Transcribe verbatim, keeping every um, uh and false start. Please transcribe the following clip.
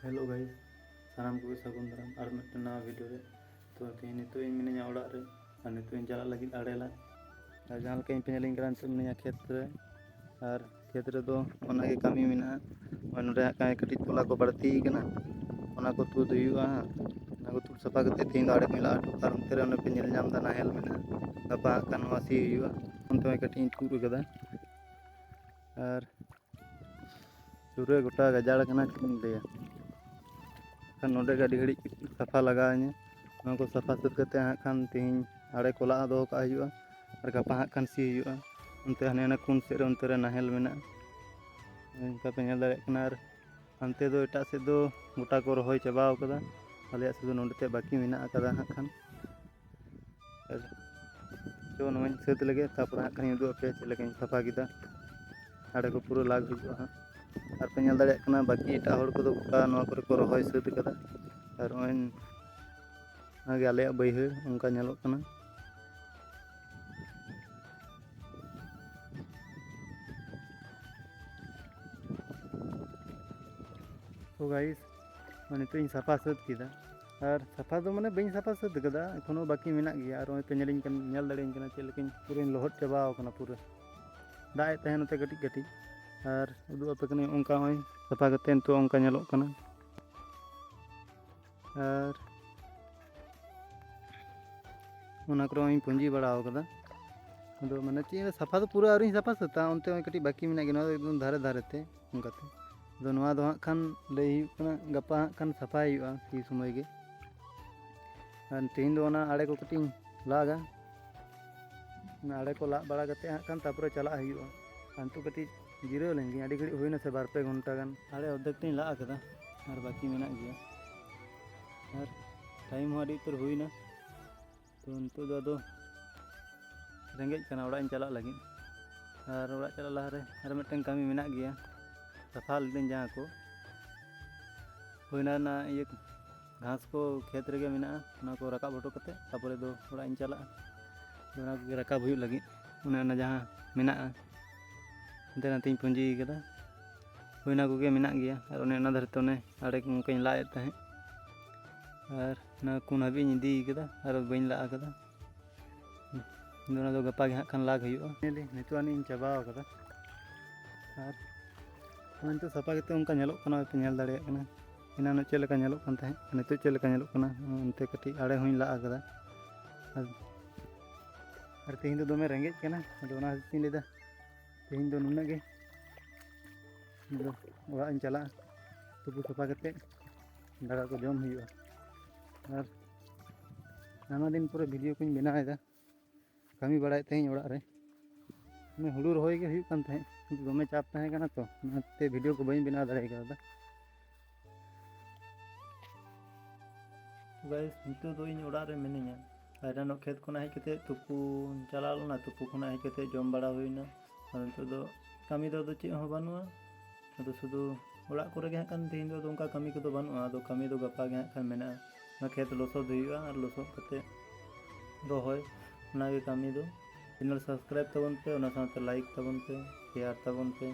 Hello guys, ᱥᱟᱱᱟᱢ ᱠᱚᱜᱮ ᱥᱟᱹᱜᱩᱱ ᱫᱟᱨᱟᱢ ᱟᱨ ᱢᱤᱫᱴᱮᱱ ᱱᱟᱣᱟ video ᱨᱮ᱾ ᱛᱚ ᱛᱮᱦᱮᱧ ᱱᱤᱛᱚᱜ ᱤᱧ ᱢᱤᱱᱟᱹᱧᱟ ᱚᱲᱟᱜ ᱨᱮ ᱟᱨ ᱱᱤᱛᱚᱜ ᱤᱧ ᱪᱟᱞᱟᱜ ᱞᱟᱹᱜᱤᱫ ᱟᱲᱮ ᱞᱟᱜ᱾ ᱟᱨ ᱡᱟᱦᱟᱸ ᱞᱮᱠᱟ ᱤᱧ ᱯᱮ ᱧᱮᱞᱤᱧ ᱠᱟᱱᱟ, ᱱᱤᱛᱚᱜ ᱢᱤᱱᱟᱹᱧᱟ ᱠᱷᱮᱛ ᱨᱮ᱾ ᱟᱨ ᱠᱷᱮᱛ ᱨᱮᱫᱚ ᱚᱱᱟᱜᱮ ᱠᱟᱹᱢᱤ ᱢᱮᱱᱟᱜᱼᱟ᱾ ᱱᱚᱜᱼᱚᱭ ᱱᱚᱰᱮ ᱦᱟᱸᱜ ᱠᱷᱟᱱ ᱠᱟᱹᱴᱤᱡ ᱛᱚᱞᱟ ᱠᱚ ᱵᱟᱹᱲᱛᱤ ᱠᱟᱱᱟ, ᱚᱱᱟ ᱠᱚ ᱛᱩᱫ ᱦᱩᱭᱩᱜᱼᱟ ᱦᱟᱸᱜ᱾ ᱚᱱᱟ ᱠᱚ ᱛᱩᱫ ᱥᱟᱯᱷᱟ ᱠᱟᱛᱮ ᱛᱮᱦᱮᱧ ᱫᱚ ᱟᱲᱮ ᱠᱚᱧ ᱞᱟᱜ ᱦᱚᱴᱚ ᱠᱟᱜᱼᱟ᱾ ᱟᱨ ᱚᱱᱛᱮ ᱨᱮ ᱚᱱᱮ ᱯᱮ ᱧᱮᱞ ᱧᱟᱢ ᱮᱫᱟ ᱱᱟᱦᱮᱞ ᱢᱮᱱᱟᱜᱼᱟ, ᱜᱟᱯᱟ ᱦᱟᱸᱜ ᱠᱷᱟᱱ ᱱᱚᱣᱟ ᱥᱤ ᱦᱩᱭᱩᱜᱼᱟ᱾ ᱚᱱᱛᱮ ᱦᱚᱸ ᱠᱟᱹᱴᱤᱡ ᱤᱧ ᱛᱩᱫ ᱟᱠᱟᱫᱟ᱾ ᱟᱨ ᱯᱩᱨᱟᱹ ᱜᱚᱴᱟ ᱜᱟᱡᱟᱲ ᱠᱟᱱᱟ, ᱪᱮᱫ ᱤᱧ ᱞᱟᱹᱭᱟ᱾ ᱠᱷᱟᱱ ᱱᱚᱰᱮ ᱜᱮ ᱟᱹᱰᱤ ᱜᱷᱟᱹᱲᱤᱡ ᱥᱟᱯᱷᱟ ᱞᱟᱜᱟᱣ ᱤᱧᱟᱹ᱾ ᱱᱚᱣᱟ ᱠᱚ ᱥᱟᱯᱷᱟ ᱥᱟᱹᱛ ᱠᱟᱛᱮ ᱦᱟᱸᱜ ᱠᱷᱟᱱ ᱛᱮᱦᱮᱧ ᱟᱲᱮ ᱠᱚ ᱞᱟᱜ ᱫᱚᱦᱚ ᱠᱟᱜ ᱦᱩᱭᱩᱜᱼᱟ ᱟᱨ ᱜᱟᱯᱟ ᱦᱟᱸᱜ ᱠᱷᱟᱱ ᱥᱤ ᱦᱩᱭᱩᱜᱼᱟ᱾ ᱚᱱᱛᱮ ᱦᱟᱱᱮ ᱦᱟᱱᱟ ᱠᱩᱱ ᱥᱮᱫ ᱨᱮ, ᱚᱱᱛᱮ ᱨᱮ ᱱᱟᱦᱮᱞ ᱢᱮᱱᱟᱜᱼᱟ, ᱚᱱᱠᱟ ᱯᱮ ᱧᱮᱞ ᱫᱟᱲᱮᱭᱟᱜ ᱠᱟᱱᱟ᱾ ᱟᱨ ᱦᱟᱱᱛᱮ ᱫᱚ ᱮᱴᱟᱜ ᱥᱮᱫ ᱫᱚ ᱜᱚᱴᱟ ᱠᱚ ᱨᱚᱦᱚᱭ ᱪᱟᱵᱟᱣ ᱠᱟᱫᱟ, ᱟᱞᱮᱭᱟᱜ ᱥᱩᱫᱷᱩ ᱱᱚᱰᱮ ᱛᱮ ᱵᱟᱹᱠᱤ ᱢᱮᱱᱟᱜ ᱟᱠᱟᱫᱟ ᱦᱟᱸᱜ ᱠᱷᱟᱱ᱾ ᱟᱨ ᱛᱚ ᱱᱚᱣᱟᱧ ᱥᱟᱹᱛ ᱞᱮᱜᱮ, ᱛᱟᱨᱯᱚᱨᱮ ᱦᱟᱸᱜ ᱠᱷᱟᱱᱤᱧ ᱩᱫᱩᱜ ᱟᱯᱮᱭᱟ ᱪᱮᱫ ᱞᱮᱠᱟᱧ ᱥᱟᱯᱷᱟ ᱠᱮᱫᱟ᱾ ᱟᱲᱮ ᱠᱚ ᱯᱩᱨᱟᱹ ᱞᱟᱜ ᱦᱩᱭᱩᱜᱼᱟ ᱦᱟᱸᱜ᱾ ᱟᱨ ᱯᱮ ᱧᱮᱞ ᱫᱟᱲᱮᱭᱟᱜ ᱠᱟᱱᱟ, ᱵᱟᱹᱠᱤ ᱮᱴᱟᱜ ᱦᱚᱲ ᱠᱚᱫᱚ ᱜᱚᱴᱟ ᱱᱚᱣᱟ ᱠᱚᱨᱮ ᱠᱚ ᱨᱚᱦᱚᱭ ᱥᱟᱹᱛ ᱠᱟᱫᱟ᱾ ᱟᱨ ᱱᱚᱜᱼᱚᱭ ᱚᱱᱟᱜᱮ ᱟᱞᱮᱭᱟᱜ ᱵᱟᱹᱭᱦᱟᱹᱲ ᱚᱱᱠᱟ ᱧᱮᱞᱚᱜ ᱠᱟᱱᱟ᱾ ᱛᱚ ᱜᱟᱭᱤᱥ, ᱱᱤᱛᱚᱜ ᱤᱧ ᱥᱟᱯᱷᱟ ᱥᱟᱹᱛ ᱠᱮᱫᱟ᱾ ᱟᱨ ᱥᱟᱯᱷᱟ ᱫᱚ ᱢᱟᱱᱮ ᱵᱟᱹᱧ ᱥᱟᱯᱷᱟ ᱥᱟᱹᱛ ᱠᱟᱫᱟ, ᱮᱠᱷᱚᱱᱳ ᱵᱟᱹᱠᱤ ᱢᱮᱱᱟᱜ ᱜᱮᱭᱟ᱾ ᱟᱨ ᱱᱚᱜᱼᱚᱭ ᱯᱮ ᱧᱮᱞᱤᱧ ᱠᱟᱱ, ᱧᱮᱞ ᱫᱟᱲᱮᱭᱟᱹᱧ ᱠᱟᱱᱟ ᱪᱮᱫ ᱞᱮᱠᱟᱧ ᱯᱩᱨᱟᱹᱧ ᱞᱚᱦᱚᱫ ᱪᱟᱵᱟᱣ ᱠᱟᱱᱟ ᱯᱩᱨᱟᱹ᱾ ᱫᱟᱜ ᱮᱫ ᱛᱟᱦᱮᱸ ᱱᱚᱛᱮ ᱠᱟᱹᱴᱤᱡ ᱠᱟᱹᱴᱤᱡ᱾ ᱟᱨ ᱩᱫᱩᱜ ᱟᱯᱮ ᱠᱟᱹᱱᱟᱹᱧ ᱚᱱᱠᱟ ᱱᱚᱜᱼᱚᱭ ᱥᱟᱯᱷᱟ ᱠᱟᱛᱮ ᱱᱤᱛᱚᱜ ᱚᱱᱠᱟ ᱧᱮᱞᱚᱜ ᱠᱟᱱᱟ᱾ ᱟᱨ ᱚᱱᱟ ᱠᱚᱨᱮ ᱦᱚᱸᱧ ᱯᱩᱸᱡᱤ ᱵᱟᱲᱟ ᱟᱠᱟᱫᱟ᱾ ᱟᱫᱚ ᱢᱟᱱᱮ ᱪᱮᱫ ᱤᱧ ᱞᱟᱹᱭᱟ, ᱥᱟᱯᱷᱟ ᱫᱚ ᱯᱩᱨᱟᱹ ᱟᱹᱣᱨᱤᱧ ᱥᱟᱯᱷᱟ ᱥᱟᱹᱛᱟ, ᱚᱱᱛᱮ ᱦᱚᱸ ᱠᱟᱹᱴᱤᱡ ᱵᱟᱹᱠᱤ ᱢᱮᱱᱟᱜ ᱜᱮᱭᱟ, ᱱᱚᱣᱟ ᱫᱚ ᱮᱠᱫᱚᱢ ᱫᱷᱟᱨᱮ ᱫᱷᱟᱨᱮ ᱛᱮ ᱚᱱᱠᱟᱛᱮ᱾ ᱟᱫᱚ ᱱᱚᱣᱟ ᱫᱚ ᱦᱟᱸᱜ ᱠᱷᱟᱱ ᱞᱟᱹᱭ ᱦᱩᱭᱩᱜ ᱠᱟᱱᱟ, ᱜᱟᱯᱟ ᱦᱟᱸᱜ ᱠᱷᱟᱱ ᱥᱟᱯᱷᱟᱭ ᱦᱩᱭᱩᱜᱼᱟ ᱥᱤ ᱥᱚᱢᱚᱭ ᱜᱮ᱾ ᱟᱨ ᱛᱮᱦᱮᱧ ᱫᱚ ᱚᱱᱟ ᱟᱲᱮ ᱠᱚ ᱠᱟᱹᱴᱤᱡ ᱤᱧ ᱞᱟᱜᱟ᱾ ᱚᱱᱟ ᱟᱲᱮ ᱠᱚ ᱞᱟᱜ ᱵᱟᱲᱟ ᱠᱟᱛᱮ ᱦᱟᱸᱜ ᱠᱷᱟᱱ ᱛᱟᱨᱯᱚᱨᱮ ᱪᱟᱞᱟᱜ ᱦᱩᱭᱩᱜᱼᱟ᱾ ᱟᱨ ᱱᱤᱛᱚᱜ ᱠᱟᱹᱴᱤᱡ ᱡᱤᱨᱟᱹᱣ ᱞᱮᱱ ᱜᱤᱧ, ᱟᱹᱰᱤ ᱜᱷᱟᱹᱲᱤᱡ ᱦᱩᱭᱱᱟ ᱥᱮ ᱵᱟᱨ ᱯᱮ ᱜᱷᱚᱱᱴᱟ ᱜᱟᱱ᱾ ᱟᱲᱮ ᱚᱨᱫᱷᱮᱠ ᱛᱮᱧ ᱞᱟᱜ ᱟᱠᱟᱫᱟ, ᱟᱨ ᱵᱟᱹᱠᱤ ᱢᱮᱱᱟᱜ ᱜᱮᱭᱟ᱾ ᱟᱨ ᱴᱟᱭᱤᱢ ᱦᱚᱸ ᱟᱹᱰᱤ ᱩᱛᱟᱹᱨ ᱦᱩᱭᱱᱟ᱾ ᱛᱚ ᱱᱤᱛᱚᱜ ᱫᱚ ᱟᱫᱚ ᱨᱮᱸᱜᱮᱡ ᱠᱟᱱᱟ, ᱚᱲᱟᱜ ᱤᱧ ᱪᱟᱞᱟᱜ ᱞᱟᱹᱜᱤᱫ᱾ ᱟᱨ ᱚᱲᱟᱜ ᱪᱟᱞᱟᱜ ᱞᱟᱦᱟᱨᱮ ᱟᱨ ᱢᱤᱫᱴᱮᱱ ᱠᱟᱹᱢᱤ ᱢᱮᱱᱟᱜ ᱜᱮᱭᱟ, ᱥᱟᱯᱷᱟ ᱞᱤᱫᱟᱹᱧ ᱡᱟᱦᱟᱸ ᱠᱚ ᱦᱩᱭᱱᱟ ᱨᱮᱱᱟᱜ ᱤᱭᱟᱹ ᱜᱷᱟᱥ ᱠᱚ ᱠᱷᱮᱛ ᱨᱮᱜᱮ ᱢᱮᱱᱟᱜᱼᱟ, ᱚᱱᱟ ᱠᱚ ᱨᱟᱠᱟᱵ ᱦᱚᱴᱚ ᱠᱟᱛᱮ ᱛᱟᱨᱯᱚᱨᱮ ᱫᱚ ᱚᱲᱟᱜ ᱤᱧ ᱪᱟᱞᱟᱜᱼᱟ᱾ ᱟᱫᱚ ᱚᱱᱟ ᱠᱚᱜᱮ ᱨᱟᱠᱟᱵ ᱦᱩᱭᱩᱜ ᱞᱟᱹᱜᱤᱫ, ᱚᱱᱮ ᱚᱱᱟ ᱡᱟᱦᱟᱸ ᱢᱮᱱᱟᱜᱼᱟ ᱦᱟᱱᱛᱮ ᱱᱟᱛᱮᱧ ᱯᱩᱸᱡᱤ ᱠᱟᱫᱟ᱾ ᱦᱩᱭᱱᱟ ᱠᱚᱜᱮ ᱢᱮᱱᱟᱜ ᱜᱮᱭᱟ᱾ ᱟᱨ ᱚᱱᱮ ᱚᱱᱟ ᱫᱷᱟᱨᱮ ᱛᱮ ᱚᱱᱮ ᱟᱲᱮ ᱚᱱᱠᱟᱧ ᱞᱟᱜ ᱮᱫ ᱛᱟᱦᱮᱸᱫ, ᱟᱨ ᱚᱱᱟ ᱠᱩᱱ ᱦᱟᱹᱵᱤᱡ ᱤᱧ ᱤᱫᱤ ᱠᱟᱫᱟ, ᱟᱨ ᱵᱟᱹᱧ ᱞᱟᱜ ᱠᱟᱫᱟ᱾ ᱟᱫᱚ ᱚᱱᱟ ᱫᱚ ᱜᱟᱯᱟ ᱜᱮ ᱦᱟᱸᱜ ᱠᱷᱟᱱ ᱞᱟᱜ ᱦᱩᱭᱩᱜᱼᱟ᱾ ᱧᱮᱞ ᱫᱟᱹᱧ ᱱᱤᱛᱚᱜ ᱟᱹᱱᱤᱡ ᱤᱧ ᱪᱟᱵᱟᱣ ᱠᱟᱫᱟ᱾ ᱟᱨ ᱱᱤᱛᱚᱜ ᱥᱟᱯᱷᱟ ᱠᱟᱛᱮ ᱚᱱᱠᱟ ᱧᱮᱞᱚᱜ ᱠᱟᱱᱟ, ᱯᱮ ᱧᱮᱞ ᱫᱟᱲᱮᱭᱟᱜ ᱠᱟᱱᱟ᱾ ᱮᱱᱟᱱᱚᱜ ᱪᱮᱫ ᱞᱮᱠᱟ ᱧᱮᱞᱚᱜ ᱠᱟᱱ ᱛᱟᱦᱮᱸᱫ, ᱱᱤᱛᱚᱜ ᱪᱮᱫ ᱞᱮᱠᱟ ᱧᱮᱞᱚᱜ ᱠᱟᱱᱟ᱾ ᱚᱱᱛᱮ ᱠᱟᱹᱴᱤᱡ ᱟᱲᱮ ᱦᱚᱸᱧ ᱞᱟᱜ ᱠᱟᱫᱟ᱾ ᱟᱨ, ᱟᱨ ᱛᱮᱦᱮᱧ ᱫᱚ ᱫᱚᱢᱮ ᱨᱮᱸᱜᱮᱡ ᱠᱟᱱᱟ, ᱟᱫᱚ ᱚᱱᱟ ᱦᱚᱛᱮᱡ ᱛᱤᱧ ᱞᱟᱹᱭᱫᱟ ᱛᱮᱦᱮᱧ ᱫᱚ ᱱᱩᱱᱟᱹᱜ ᱜᱮ᱾ ᱤᱧ ᱫᱚ ᱚᱲᱟᱜ ᱤᱧ ᱪᱟᱞᱟᱜᱼᱟ, ᱛᱩᱯᱩ ᱥᱟᱯᱷᱟ ᱠᱟᱛᱮ ᱫᱟᱠᱟ ᱠᱚ ᱡᱚᱢ ᱦᱩᱭᱩᱜᱼᱟ᱾ ᱟᱨ ᱟᱭᱢᱟ ᱫᱤᱱ ᱯᱚᱨᱮ ᱵᱷᱤᱰᱤᱭᱳ ᱠᱚᱧ ᱵᱮᱱᱟᱣ ᱮᱫᱟ᱾ ᱠᱟᱹᱢᱤ ᱵᱟᱲᱟᱭᱮᱫ ᱛᱟᱦᱮᱸᱧ ᱚᱲᱟᱜ ᱨᱮ, ᱢᱟᱱᱮ ᱦᱩᱲᱩ ᱨᱚᱦᱚᱭ ᱜᱮ ᱦᱩᱭᱩᱜ ᱠᱟᱱ ᱛᱟᱦᱮᱸᱫ, ᱠᱤᱱᱛᱩ ᱫᱚᱢᱮ ᱪᱟᱯ ᱛᱟᱦᱮᱸ ᱠᱟᱱᱟ ᱛᱚ, ᱚᱱᱟᱛᱮ ᱵᱷᱤᱰᱤᱭᱳ ᱠᱚ ᱵᱟᱹᱧ ᱵᱮᱱᱟᱣ ᱫᱟᱲᱮ ᱠᱟᱣᱫᱟ᱾ ᱜᱟᱭᱤᱥ, ᱱᱤᱛᱚᱜ ᱫᱚ ᱤᱧ ᱚᱲᱟᱜ ᱨᱮ ᱢᱤᱱᱟᱹᱧᱟ᱾ ᱟᱨ ᱮᱱᱟᱱᱚᱜ ᱠᱷᱮᱛ ᱠᱷᱚᱱᱟᱜ ᱦᱮᱡ ᱠᱟᱛᱮ ᱛᱩᱯᱩᱧ ᱪᱟᱞᱟᱣ ᱞᱮᱱᱟ, ᱛᱩᱯᱩ ᱠᱷᱚᱱᱟᱜ ᱦᱮᱡ ᱠᱟᱛᱮ ᱡᱚᱢ ᱵᱟᱲᱟ ᱦᱩᱭᱱᱟ᱾ ᱟᱨ ᱱᱤᱛᱚᱜ ᱫᱚ ᱠᱟᱹᱢᱤ ᱫᱚ ᱟᱫᱚ ᱪᱮᱫ ᱦᱚᱸ ᱵᱟᱹᱱᱩᱜᱼᱟ᱾ ᱟᱫᱚ ᱥᱩᱫᱷᱩ ᱚᱲᱟᱜ ᱠᱚᱨᱮ ᱜᱮ ᱦᱟᱸᱜ ᱠᱷᱟᱱ ᱛᱮᱦᱮᱧ ᱫᱚ ᱟᱫᱚ ᱚᱱᱠᱟ ᱠᱟᱹᱢᱤ ᱠᱚᱫᱚ ᱵᱟᱹᱱᱩᱜᱼᱟ᱾ ᱟᱫᱚ ᱠᱟᱹᱢᱤ ᱫᱚ ᱜᱟᱯᱟ ᱜᱮ ᱦᱟᱸᱜ ᱠᱷᱟᱱ ᱢᱮᱱᱟᱜᱼᱟ᱾ ᱚᱱᱟ ᱠᱷᱮᱛ ᱞᱚᱥᱚᱫ ᱦᱩᱭᱩᱜᱼᱟ ᱟᱨ ᱞᱚᱥᱚᱫ ᱠᱟᱛᱮ ᱨᱚᱦᱚᱭ, ᱚᱱᱟᱜᱮ ᱠᱟᱹᱢᱤ ᱫᱚ᱾ ᱪᱮᱱᱮᱞ ᱥᱟᱵᱥᱠᱨᱟᱭᱤᱵ ᱛᱟᱵᱚᱱ ᱯᱮ, ᱚᱱᱟ ᱥᱟᱶᱛᱮ ᱞᱟᱭᱤᱠ ᱛᱟᱵᱚᱱ ᱯᱮ, ᱥᱮᱭᱟᱨ ᱛᱟᱵᱚᱱ ᱯᱮ᱾